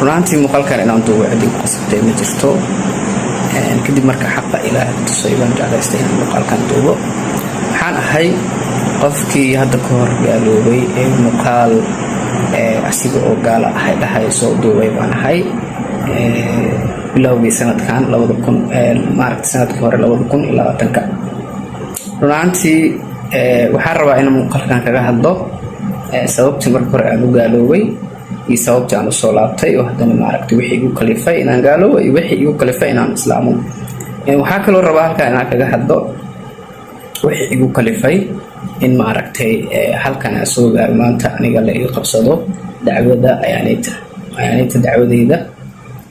Runaantii muuqaalkan inaan duubo cid igu qasabtay ma jirto. Kadib marka xaqa Ilaahay tusay baan jeclaystay inaan muuqaalkan duubo. Waxaan ahay qofkii hadda ka hor gaaloobay ee muuqaal asiga oo gaalo ahay dhahay soo duubay baan ahay bilowgii sanadkan 2000, maaragta, sanadkii hore 2020-ka. Runaantii waxaan rabaa inaan muuqaalkan kaga hadlo sababtii marka hore aan u gaaloobay iyo sababtii aan usoo laabtay, oo haddana, maaragtay, wixii igu kalifay inaan gaaloobo iyo wixii igu kalifay inaan islaamo. Waxaa kaloo rabaa halkan inaan kaga hadlo wixii igu kalifay in, maaragtay, halkan aan soo gaaro maanta, aniga la ii qabsado dacwada Ayaanita, Ayaanita dacwadeyda,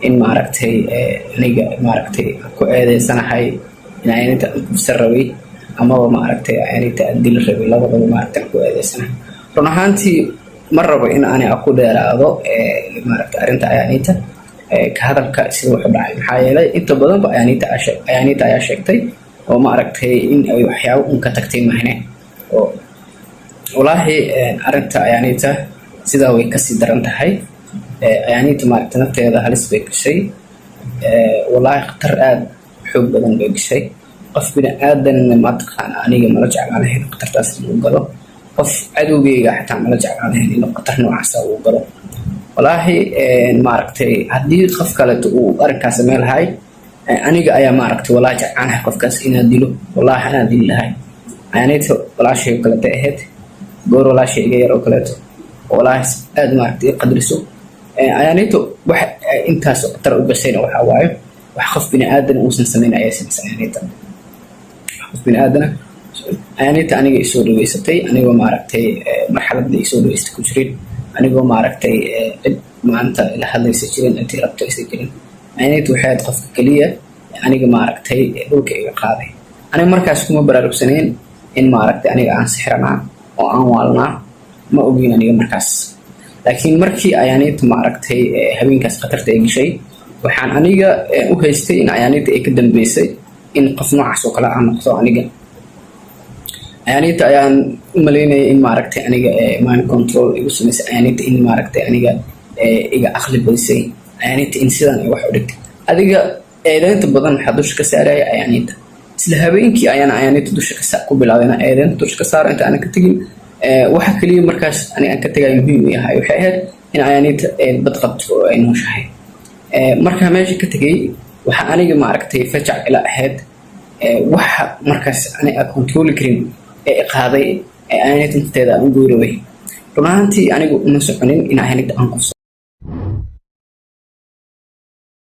in, maaragtay, aniga, maaragtay, ku eedeysanahay in Ayaanita aan kufsan rabay amaba, maaragtay, Ayaanita aan dili rabay. Labadaba, maaragtay, aan ku eedeysanahay. Run ahaantii ma rabo in ani ku dheeraado, maaragtay, arrinta Ayaanita ka hadalka sida wuxu dhacay, maxaa yeelay inta badanba Ayaanita ayaa sheegtay oo, maaragtay, in ay waxyaabo un ka tagtay mahne. Oo walaahi arrinta Ayaanita sidaa way kasii daran tahay. Ayaanita, maaragtay, nafteeda halis bay gashay. Walaahi khatar aada xoog badan bay gashay. Qof bini aadanna, mataqaana, aniga mala jeclaan lahayn khatartaas inuu galo. Qof cadowgeyga xataa mala jeclaan lahayn inuu khatar noocaasa uu galo. Walaahi, maaragtay, haddii qof kaleeto uu arrinkaas sameyn lahay, aniga ayaa, maaragtay, walaahi jeclaanahay qofkaas inaan dilo. Walaahi anaan dili lahay. Ayaanita walaashay oo kaleeto ahayd, goor walaashay iga yar oo kaleeto, walaahi aada, maaragtay, i qadriso. Ayaanito wax intaas khatar u gashayna waxaa waaye wax qof bini aadan uusan samayn ayaa samaysay Ayaanita. Qof bini aadana Ayaanita aniga isoo dhaweysatay, anigoo, maaragtay, marxaladda isoo dhaweystay ku jirin, anigoo, maaragtay, cid maanta ila hadlaysa jirin, intii rabto aysan jirin. Ayaanita waxay ahayd qofka keliya aniga, maaragtay, dhulka iga qaaday. Aniga markaas kuma baraarugsanayn in, maaragtay, aniga aan sixranaa oo aan waalnaa. Ma ogin aniga markaas, laakiin markii Ayaaniita, maaragtay, habeenkaas khatarta ay gashay, waxaan aniga u haystay in Ayaaniita ay ka dambeysay in qof noocaas oo kale aan noqdo. Aniga Ayaaniita ayaan u malaynayay in, maaragtay, aniga mind control igu samaysay Ayaaniita, in, maaragtay, aniga iga aqli badisay Ayaaniita, in sidan ay wax u dhigtay. Adiga eedeynta badan waxaa dusha ka saaraya Ayaaniita. Isla habeenkii ayaana Ayaaniita dusha ku bilaabay inaan eedeynta dusha ka saaro inta aanan ka tegin. Waxa keliya markaas aniga aan ka tagayo muhiim u yahay waxay ahayd in Ayaaniita bad qabto oo ay nooshahay. Markaa meesha ka tegay, waxa aniga, maaragtay, fajac ila ahayd waxa markaas aniga aan controli karin ee qaaday ee Ayaaniita nafteeda aan u gowraway. Run ahaantii anigu uma soconin in Ayaaniita aan kufsado.